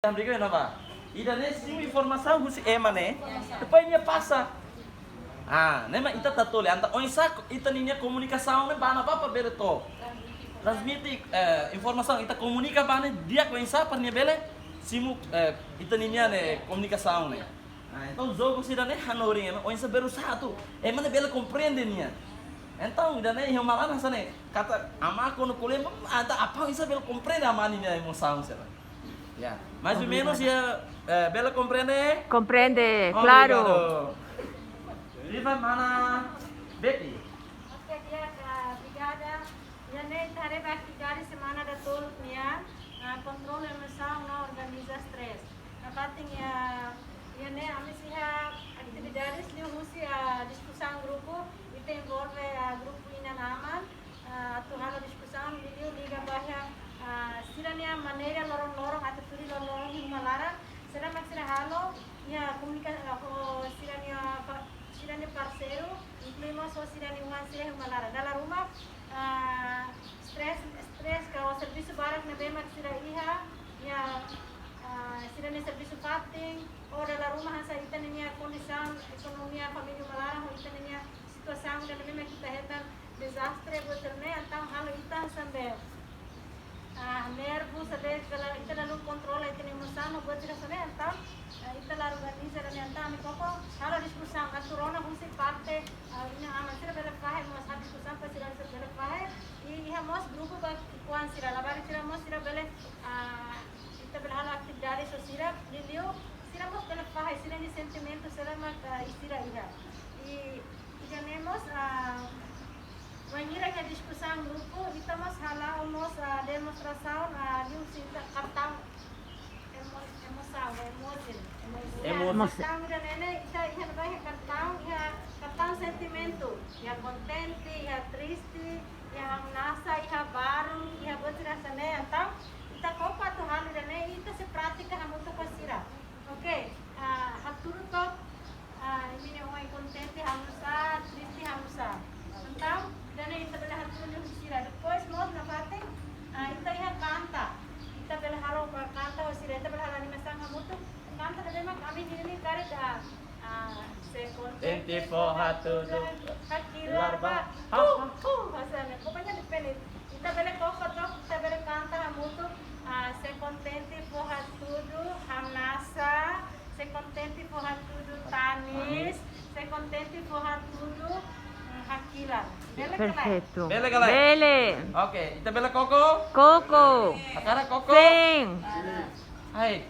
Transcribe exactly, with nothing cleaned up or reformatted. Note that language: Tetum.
Amerika na ba. Ida-ne'e simu informasaun husi ema ne'e. Depois nia pasa. Ah, ne'e mak ita tatoli. Entaun oinsá ita-nia komunikasaun ne'e ba ne'ebá para bele to'o. Transmite, eh, informasaun, ita komunika ba ne'e di'ak oinsá para nia bele simu, eh, ita-nia ne'e komunikasaun ne'e. Ah, entaun jogu sira-ne'e hanorin ema, oinsá berusaha atu ema ne'e bele komprende nia. Entaun ida-ne'e iha uma laran hanesan ne'e, katak amá kuandu ko'alia, entaun apá oinsá bele komprende amá nia emosaun sira. Ya, mais ou menus ya, eh, bele komprende? Komprende, klaru. Obrigadu. Viva mana Betty. Oke, di'ak, obrigada. Ida-ne'e ita haree ba atividade semana datoluk nian, ah, kontrolu emosaun no organiza stress. Nafatin iha, ida-ne'e ami sei iha atividade liuhusi, ah, diskusaun grupu, ita envolve, ah, grupu inan-aman, ah, atu halo diskusaun liuliu liga ba iha, ah, sira-nia maneira loron-loron atu tuir loron-loron iha uma laran, saida mak sira halo, iha komunika-, ah, ho sira-nia pa-, sira-nia parseiru, inklui mós ho sira-nia oan sira iha uma laran. Dala ruma, ah, stress, stress ka servisu barak ne'ebé mak sira iha, iha, ah, sira-nia servisu fatin, ou dala ruma hanesan ita-nia kondisaun ekonomia família uma laran, ou ita-nia situasaun ida ne'ebé mak ita hetan dezastre buat sira-ne'e, entaun halo ita hanesan be, ah, nervus, saida, ita la, ita la kontrola ita-nia emosaun, buat sira hanesan ne'e, entaun, ah, ita la organiza ida-ne'e, entaun ami koko halo diskusaun, atu rona husi parte, ah, inan-aman sira bele fahe, mós halo diskusaun para sira bele fahe, i iha mós grupu ba ki'ikoan sira, labarik sira mós sira bele, ah, ita bele halo atividade ho sira, liuliu sira mós bele fahe sira-nia sentimentu, sira mak, ah, sira iha. I, ida-ne'e mós, ah, wainhira iha diskusaun grupu, ita mós hala'o mós, ah, demonstrasaun, ah, liuhusi ita kartaun emo-, emosaun, emoji. Emoji. Kartaun ida-ne'e ne'e, ita iha ne'ebá iha kartaun, iha kartaun sentimentu, iha kontente, iha triste, iha hamnasa, iha baruk, iha buat sira hanesan ne'e, entaun ita koko atu halo ida-ne'e, ita sei pratika hamutuk ho sira. Oke, ah, hatudu took, ah, imi-nia oan kontente halo nu'usá, triste halo nu'usá. Entaun, ida-ne'e ita bele hatudu liuhusi sira. Depois mós nafatin, ah, ita iha kanta. Ita bele halo ba kanta ho sira, ita bele halo animasaun hamutuk. Kanta ne'ebé mak ami nini kari da. Ah, se kontente fó hatudu, hakilar ba. Hu, hu, hanesan ne'e. Pokoknya depende. Ita bele koko took, ita bele kanta hamutuk, ah, se kontente fó hatudu, hamnasa, se kontente fó hatudu, tanis, se kontente fó hatudu, mm, hakilar. Bele ka lae? Perfeitu. Bele ka lae? Bele. Oke, ita bele koko? Koko. Hakarak koko? Sin. Hai.